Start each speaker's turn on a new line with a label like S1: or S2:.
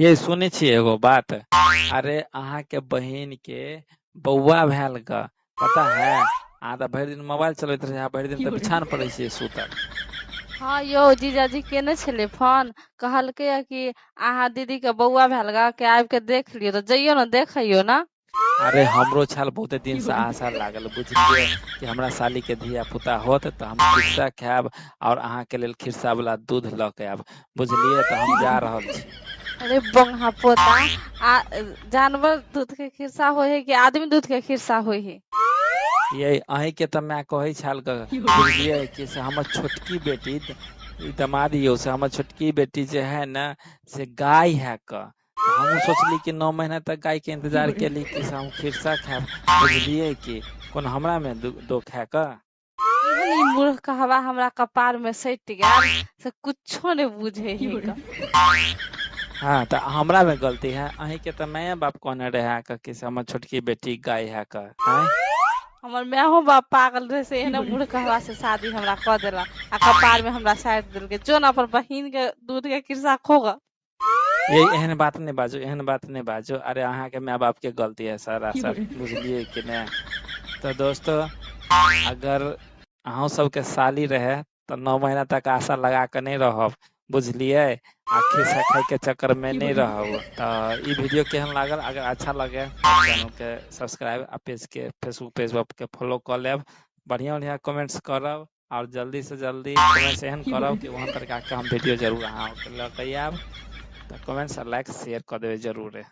S1: ये सुनै छियै एगो बात। अरे अहाँके बहिन के बौआ भेल ग, पता है? अहाँ तऽ भरि दिन मोबाइल चलबैत रहै, भरि दिन तऽ बिछान पर रहै छियै सुतल।
S2: हँ यौ जीजाजी केने छलै फोन, कहलकै या कि अहाँ दीदीके बौआ भेल ग के आबि कऽ देख लियौ, तऽ जइयौ ने देखैयौ ने।
S1: अरे हमरो छल बहुते दिन से आशा लागल, बुझलियै कि हमरा साली के धिया पुता होत तऽ हम खिस्सा खायब और अहाँ के लेल खिस्सा वाला दूध लऽ के आयब, बुझलियै? तऽ हम जा रहल छी।
S2: अरे बंगहा पोता, आ जानवर दूध के खिस्सा होइ है कि आदमी दूध के खिस्सा होइ है?
S1: ये अहीं के तऽ माय कहै छल ग, बुझलियै कि से हमर छोटकी बेटी दमाद यौ, से हमर छोटकी बेटी जे है ने से गाय है क। हमहूँ सोचली कि 9 महीना तक गाय के इंतजार केली कि से हम खिरसा खायब, बुझलियै कि कोनो हमरा मे दोख है क?
S2: एहन ई मूर्ख कहबा हमरा कपार में सटि गेल से कुछो नहि बुझे है क।
S1: हाँ तऽ हमरा में गलती है? अहीं के तऽ माय बाप कहने रहे क कि से हमर छोटकी बेटी गाय है क। आँय,
S2: हमर मायो बाप पागल रहे से एहने मूर्ख कहबा से शादी हमरा कऽ देलक आ कपार में हमरा साटि देलकै। जो ने अपन बहिन के दूध के खिस्सा खोग।
S1: ये एहन बात नहि बाजू, एहन बात नहि बाजू। अरे अहाँके माय बाप के गलती है सरासर, बुझलियै कि नहि? तऽ दोस्तो, अगर अहूँ सबके साली रहे तऽ 9 महीना तक आशा लगा कऽ नहि रहब, बुझलियै? आ खिस्सा खायके चक्करमे नहि रहब। तऽ ई वीडियो केहन लागल? अगर अच्छा लगे तऽ चैनलके सब्सक्राइब आ पेजके फेसबुक पेज के फॉलो कऽ लेब। बढ़िआँ बढ़िआँ कमेंट्स करब आओर जल्दी से जल्दी कमेंट्स एहन करब कि ओहन तरीकाके हम वीडियो जरूर अहाँके लऽ कऽ आयब। तऽ कमेंट्स आ लाइक शेयर कऽ देबै जरूरे।